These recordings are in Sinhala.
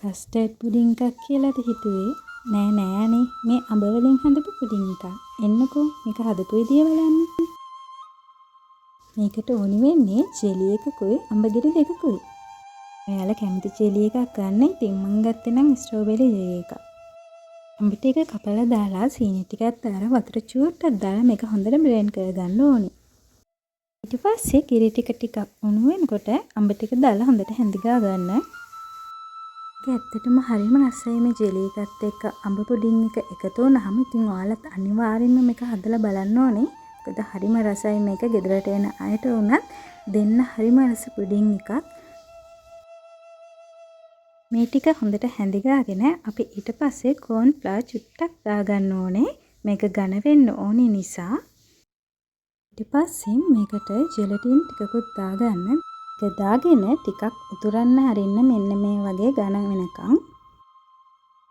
කස්ටර්ඩ් පුඩින් එකක් කියලාද හිතුවේ? නෑ නෑ අනේ, මේ අඹ වලින් හදපු පුඩින් එකක්. එන්නකෝ මේක හදපු විදිය බලන්න. මේකට ඕනි වෙන්නේ ජෙලි එකකුයි අඹ ගෙඩි දෙකකුයි. ඔයාලා කැමති ජෙලි එකක් ගන්න. ඉතින් මං ගත්තේ නම් ස්ට්‍රෝබෙරි ජෙලි එකක්. අඹ ටික කපලා දාලා සීනි ටිකක් දාලා වතුර චූට්ටක් දාලා මේක හොඳට බ්ලෙන්ඩ් කරගන්න ඕනේ. ඊට පස්සේ කිරි ටික ටිකක් උණු වෙනකොට අඹ ටික දාලා හොඳට හැඳි ගා ගන්න. ඒක ඇත්තටම හරිම රසයි මේ ජෙලි එකත් එක්ක අඹ පුඩින් එක එකතු වුනහම. ඉතින් ඔයාලත් අනිවාර්යෙන්ම මේක හදලා බලන්න ඕනේ. මොකද හරිම රසයි මේක. ගෙදරට එන අයට වුණත් දෙන්න හරිම රස පුඩින් එකක්. මේ ටික හොඳට හැඳි ගාගෙන අපි ඊට පස්සේ කෝන් ෆ්ලාර් චුට්ටක් දාගන්න ඕනේ. මේක ඝන වෙන්න ඕනි නිසා. ඊට පස්සේ මේකට ජෙලටින් ටිකකුත් දාගන්න. ඒක දාගෙන ටිකක් උතුරන්න අරින්න මෙන්න මේ වගේ ඝන වෙනකන්.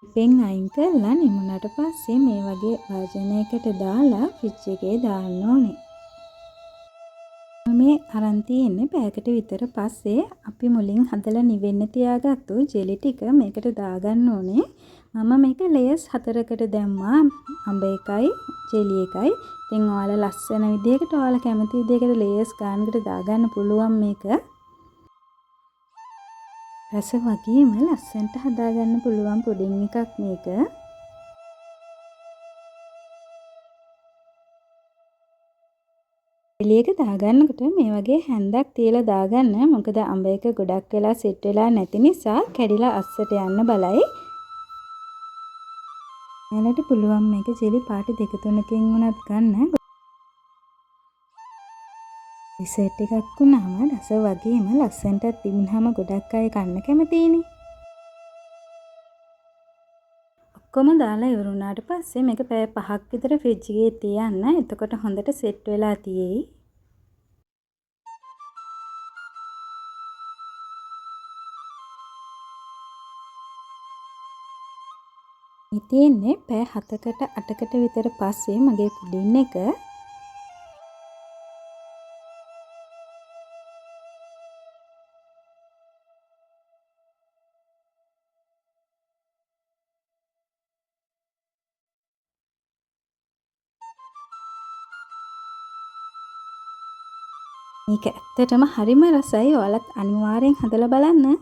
ලිපෙන් අයින් කරලා නිමුණට පස්සේ මේ වගේ භාජනයකට දාලා ෆ්‍රිජ් එකේ දාන්න ඕනේ. මේ අරන් තියෙන්නේ පැයකට විතර පස්සේ අපි මුලින් හදලා නිවෙන්න තියාගත්තු ජෙලි ටික මේකට දාගන්න ඕනේ. මම මේක ලේයර්ස් 4කට දැම්මා. අඹ එකයි ජෙලි එකයි. ඉතින් ඔයාලා ලස්සන විදිහකට ඔයාලා කැමති විදිහකට ලේයර්ස් ගානකට දාගන්න පුළුවන් මේක. රස වගේම ලස්සනට හදාගන්න පුළුවන් පුඩින් එකක් මේක. ජෙලි එක දාගන්නකොට මේ වගේ හැන්දක් තියලා දාගන්න. මොකද අඹ එක ගොඩක් වෙලා සෙට් වෙලා නැති නිසා කැඩිලා අස්සට යන්න බලයි. ඔයාලට පුළුවන් මේක ජෙලි පාට දෙක තුනකින් වුණත් ගන්න. ඩිසර්ට් එකක් වුණාම රස වගේම ලස්සනටත් තිබුණාම ගොඩක් අය කන්න කැමතියිනේ. ඔක්කොම දාලා ඉවර වුණාට පස්සේ මේක පැය 5ක් විතර ෆ්‍රිජ් එකේ තියන්න. එතකොට හොඳට සෙට් වෙලා තියෙයි. මේ තියෙන්නේ පැය 7කට 8කට විතර පස්සේ මගේ පුඩින් එක. මේක ඇත්තටම හරිම රසයි. ඔයාලත් අනිවාර්යෙන් හදලා බලන්න.